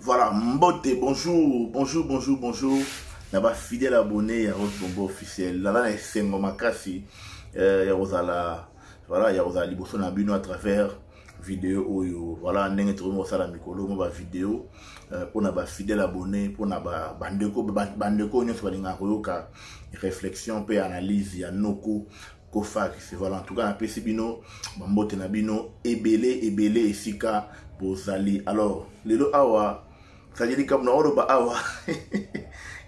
Voilà, mbote, bonjour, bonjour, bonjour, bonjour. Na ba fidèle abonné ya Rose Bombo officiel. Naza na esengo makasi ya kozala, voilà, ya kozala liboso na bino à travers vidéo oyo. Voilà, ndenge tokomi kosala mikolo mo ba vidéo mpona ba fidèle abonné, mpona ba bandeko, bandeko nyonso balingaka koyoka réflexion mpe analyse ya noko Kofax. Voilà, en tout cas napesi bino bambote na bino ebele ebele esika bozali. Alors lelo awa sadi likambo na oloba awa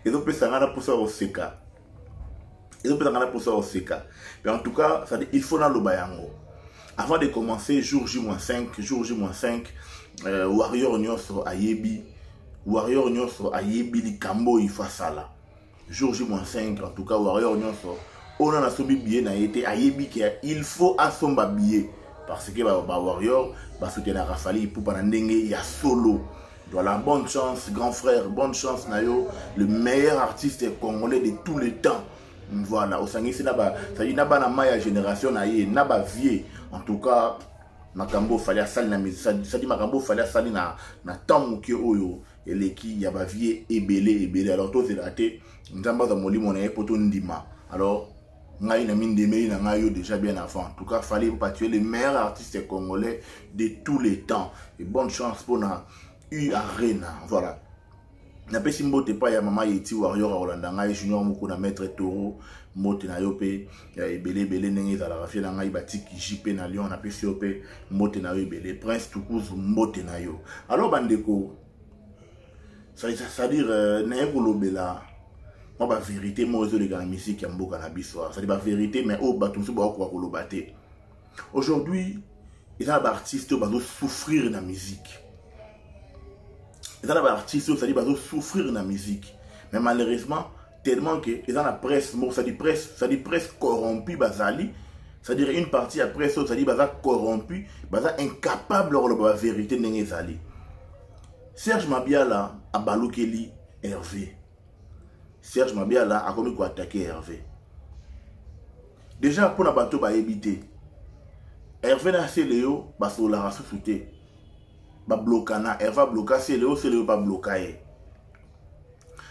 ezopesa ngai na mposa ya koseka, ezopesa ngai na mposa ya koseka. Mais en tout cas, ça dit, il faut naloba yango avant de commencer. Jour J-5, jour J-5, warrior nyonso ayebi, warrior nyonso ayebi likambo oyo il faut asala jour J-5. En tout cas, warrior nyonso oyo nana asombi billet na ye te ayebi ke il faut asomba billet, parce que ba warrior basoutenaka Fally Ipupa na ndenge ya solo. Voilà, bonne chance grand frère, bonne chance na yo, le meilleur artiste congolais de tous les temps. Voilà, osangisi na ba, c'est-à-dire na bana mai ya génération na ye na ba vieux. En tout cas, makambo Fally asali na musique, c'est-à-dire makambo Fally asali na temps moke oyo eleki ya ba vieux ebele ebele. Alors tozela te Nzambe aza molimo na ye po tondima. Alors ngai na mindemeli na ngai yo déjà bien avant. En tout cas, Fally Ipupa, tu es le meilleur artiste congolais de tous les temps et bonne chance mpona U Arena. Voilà, napesi mbote epai ya mama Yeti Warrior akolanda ngai, Junior moko na Maître Toro, mbote na yo mpe ya ebele ebele ndenge ezalaka. Fie na ngai batiki JP na Lyon, napesi yo mpe mbote na yo ebele. Prince Tukuzu, mbote na yo. Alors bandeko, c'est-à-dire naye kolobela mwa bavérité moko ezoleka na musique ya mboka na biso, c'est-à-dire bavérité mais oyo bato mosusu bakokoka koloba te. Aujourd'hui eza na baartiste oyo bazosouffrir na musique, eza na baartiste oyo, c'est-à-dire, bazosouffrir na musique, mais malheureusement, tellement que eza na presse moko, c'est-à-dire presse, c'est-à-dire presse corrompu bazali, c'est-à-dire une partie ya presse oyo, c'est-à-dire baza corrompu, baza incapable ya koloba bavérité ndenge ezali. Serge Mabiala abalukeli Hervé. Serge Mabiala akomi koattaquer Hervé. Déjà, mpona bato bayebi te, Hervé na Seleo basololaka susu te, bablokana. Hervé abloka Seleo, Seleo babloka ye.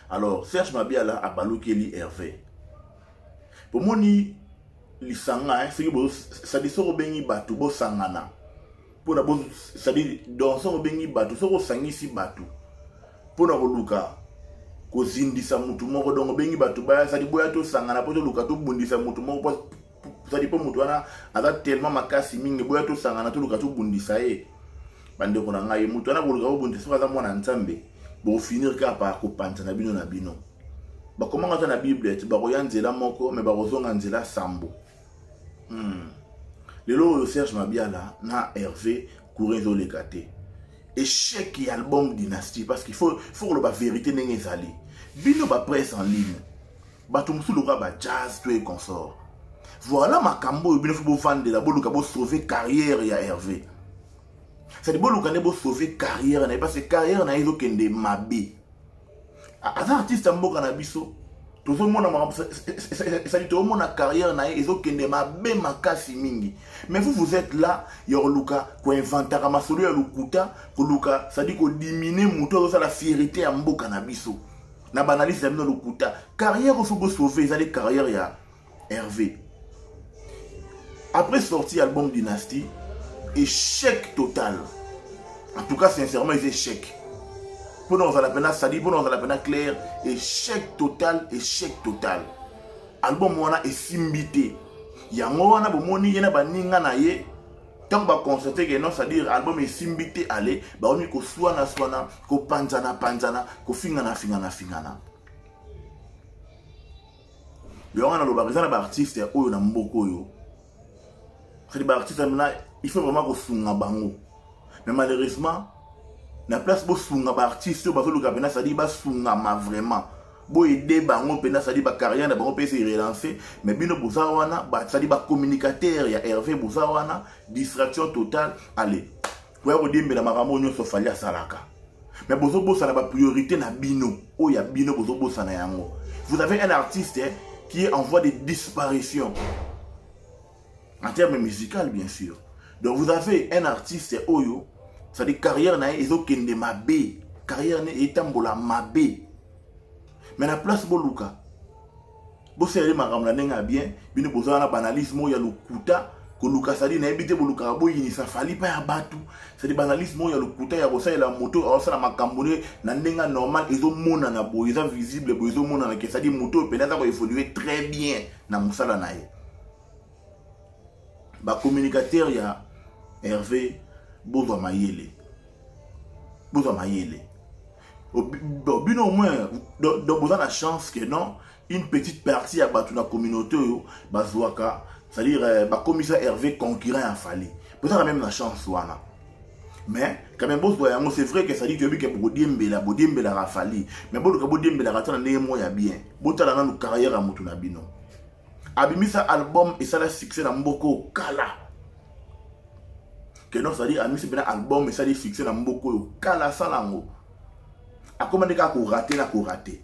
Alors Serge Mabiala abalukeli Hervé. Bomoni lisanga, soki sadi, soki obengi bato bosangana mpona, c'est-à-dire donc soki obengi bato, soki osangisi bato mpona koluka kozindisa mutu moko, donc obengi bato baya, c'est-à-dire boya tosangana mpo toluka tobundisa mutu moko, c'est-à-dire mpo mutu wana aza tellement makasi mingi, boya tosangana toluka tobundisa ye. Bandeko na ngai, mutu wana koluka kobundisa, soki aza mwana Nzambe, bofinir kaka pa kopanza na bino na bino. Bakomanga ata na Bible ete bakoya nzela moko me bakozonga nzela sambo. Lelo oyo Serge Mabiala na Hervé, courant ezoleka te, échec ya album Dynastie, parce qu'il faut koloba vérité ndenge ezali. Bino bapresse en ligne, bato mosusu lokola bajazz to et consort, voilà makambo oyo bino faut bovandela, boluka bosauve carrière ya Hervé, c'est-à-dire boluka nde bosauve carrière na ye, parce que carrière na ye ezokende mabe. Aza artiste ya mboka na biso, tozomona makambo, c'est-à-dire tozomona carrière na ye ezokende mabe makasi mingi. Mais vous, vous êtes là ya koluka koinventaka masolo ya lokuta, koluka, c'est-à-dire kodiminuer moto azosala fierté ya mboka na biso na baanalyse na bino lokuta. Carrière oyo faut bosauve ezali carrière ya Hervé. Après sortie album Dynastie, échec total. En tout cas, sincèrement, eza échec mpona kozala mpena, c'est-à-dire mpona kozala mpena clair, échec total, échec total. Album wana esimbi te. Yango wana bomoni ye na baninga na ye, ntango baconstater ke non, c'est-à-dire album esimbi te, ale bakomi koswana-swana, kopanzana panzana, kofingana fingana fingana. Yango wana nalobaka, eza na baartiste oyo na mboka oyo, c'est baartiste na il faut vraiment kosunga bango. Mais malheureusement, na place bosunga baartiste oyo bazoluka mpena, c'est-à-dire basungama vraiment, boaider bango mpena, c'est-à-dire bacarrière na bango mpe ese relancer, mais bino boza wana, c'est-à-dire bacommunicateur ya Hervé, boza wana distraction totale. Allez, koya kodiembela makambo nyonso Fally asalaka, mais bozobosana bapriorité na bino oyo ya bino, bozobosana yango. Vous avez un artiste qui est en voie de disparition en termes musical, bien sûr. Donc vous avez un artiste oyo, c'est-à-dire carrière na ye ezokende mabe. Carrière ne etambola mabe. Mais na place boluka bosaleli makambo na ndenge ya bien, bino boza wana baanalyse moko ya lokuta koluka sadi nayebi te, bolukaka boyinisa Fally mpa ya bato. Sadi baanalyse moko ya lokuta ya kosalela moto aosala makambo ne na ndenge ya normal, ezomonana boye, eza visible boye, ezomonana ke sadi moto oyo mpenza aza koévolue très bien na mosala na ye. Bacommunicateur ya Hervé, bozwa mayele, bozwa mayele. Bino au moins donc boza na chance que non, une petite partie ya bato na communauté oyo bazwaka, c'est-à-dire bakomisa Hervé concurrent ya Fally. Boza quand même na chance wana, mais quand même bozwa yango. C'est vrai que c'est-à-dire toyebi ke bodiembela, bodiembelaka Fally, mais boluka bodiembelaka ata na ndenge moko ya bien. Botala nanu carrière ya motu na bino. Abimisa album esala succès na mboka oyo kala ke non, c'est-à-dire abimisi mpena album esali succès na mboka oyo kala. Asala yango, akoma nde kaka korater na korater,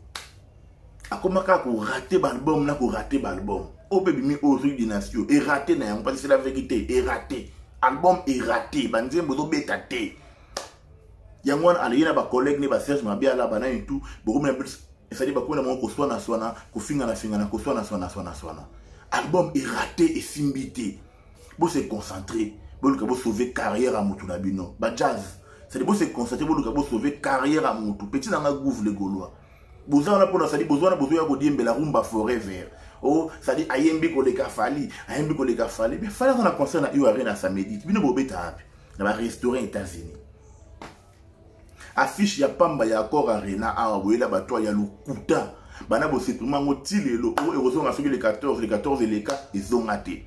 akoma kaka korater baalbum na korater baalbum. Oyo mpe bimi oyo soki Dynastie oyo erater na yango, parce que c'est la vérité, erater album, erater banzembo, ezobeta te. Yango wana aleki na bacollègue ne, baSerge Mabiala, banani tout, bokomi na ezali, bakomi na bango koswana-swana, kofingana-fingana, koswana-swana, swana swana. Album erater, esimbi te. Bose concentrer, boluka bosauve carrière ya motu na bino. Bajazz, c'est-à-dire bose concentrer, boluka bosauve carrière ya motu. Petit nanga Gouve le Gaulois, boza wana mpona sadi, boza wana bozoya kodiembela Rumba Forever. Oh, sadi ayembi koleka Fally, ayembi koleka Fally. Mais Fally aza na concert na U Arena samedi, bino bobeta wapi? Na barestaurant États-Unis. Affiche ya pamba ya Accor Arena awa, boyela bato ya lokuta bana, bosupprime yango ti lelo. Oyo ekozonga soki le 14, le 14 eleka, ezonga te.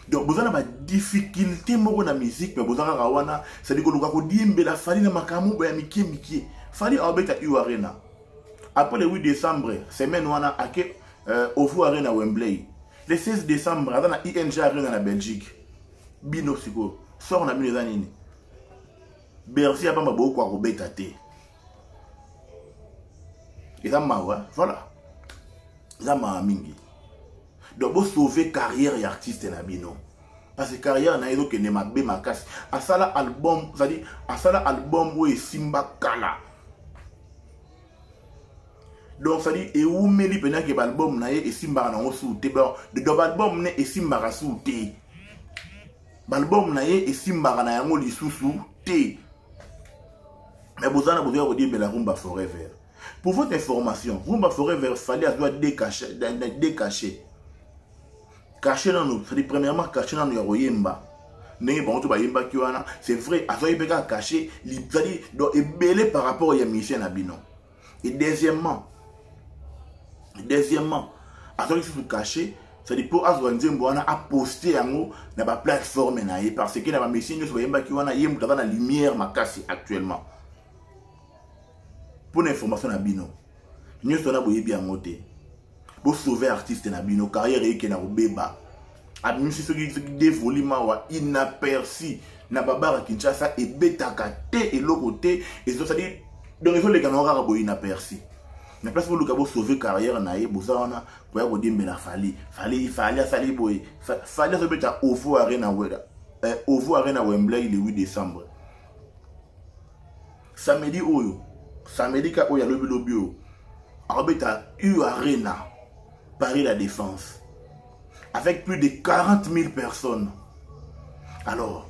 Donc boza na badifficulté moko na musique, mais boza kaka wana, c'est-à-dire koluka kodiembela Fally na makambo boya mike mike. Fally aobeta U Arena après le 8 décembre, semaine wana ake OVO Arena Wembley. Le 16 décembre aza na ING Arena na Belgique. Bino sikoyo sort na bino eza nini? Bercy ya pamba bokoka kobeta te. Eza mawa, voilà, eza mawa mingi. Donc bosauve carrière ya artiste na bino, parce que carrière na ye ezokende mabe makasi. Asala album, c'est-à-dire asala album oyo esimba kala. Donc c'est-à-dire ewumeli mpenza ke baalbum na ye esimbaka nango su te. Donc baalbum ne esimbaka su te, baalbum na ye esimbaka na yango lisusu te. Mais boza na bozoya kodiembela Rumba Forever. Pour votre information, Rumba Forever, Fally azwa deux cachets, deux cachets. Cachet nanu, c'est-à-dire premièrement cachet nanu ya koyemba ndenge bango to bayembaki wana. C'est vrai, azwaki mpe kaka cachet, c'est-à-dire donc ebele par rapport ya musicien na bino. Et deuxièmement, azwaki susu cachet, c'est-à-dire mpo azwa nzembo wana, aposte yango na baplateforme na ye, parce que na bamusicien nyonso bayembaki wana, ye moto aza na lumière makasi actuellement. Mpo na information na bino nyonso wana, boyebi yango te. Bosauve artiste na bino, carrière eke na kobeba. Abimisi soki soki deux volume awa inaperçu na babara Kinshasa, ebetaka te, eloko te, ezosali. Donc ezoleka nango kaka boye inaperçu. Na place boluka bosauve carrière na ye, boza wana koya kodiembela Fally. Fally, Fally asali boye. Fally azobeta OVO Arena, OVO Arena Wembley le 8 décembre, samedi oyo, samedi ka oyo alobi lobi oyo, akobeta U Arena Paris La Défense avec plus de 40 000 personnes. Alors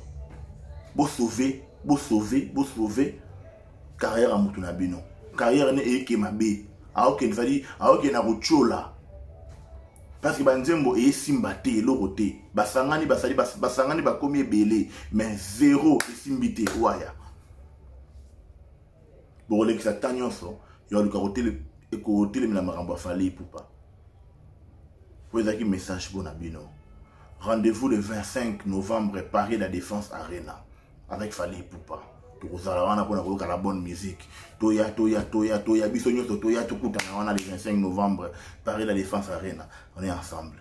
bosauve, bosauve, bosauve carrière ya motu na bino. Carrière ne eyeke mabe, aokende, c'est-à-dire aokende na kotiola, parce que banzembo eyesimba te, eloko te. Basangani, basali, basangani, bakomi ebele, mais zéro, esimbi te. Waya bokolekisa ta nyonso yo aluka kotelemela makambo ya Fally Ipupa. Po ezalaki message mpo na bino. Rendez-vous le 25 novembre, Paris La Défense Arena avec Fally Ipupa. Tokozala wana mpona koyoka la bonne musique. Toya, toya, toya, toya, biso nyonso toya, tokutana wana le 25 novembre, Paris La Défense Arena. On est ensemble.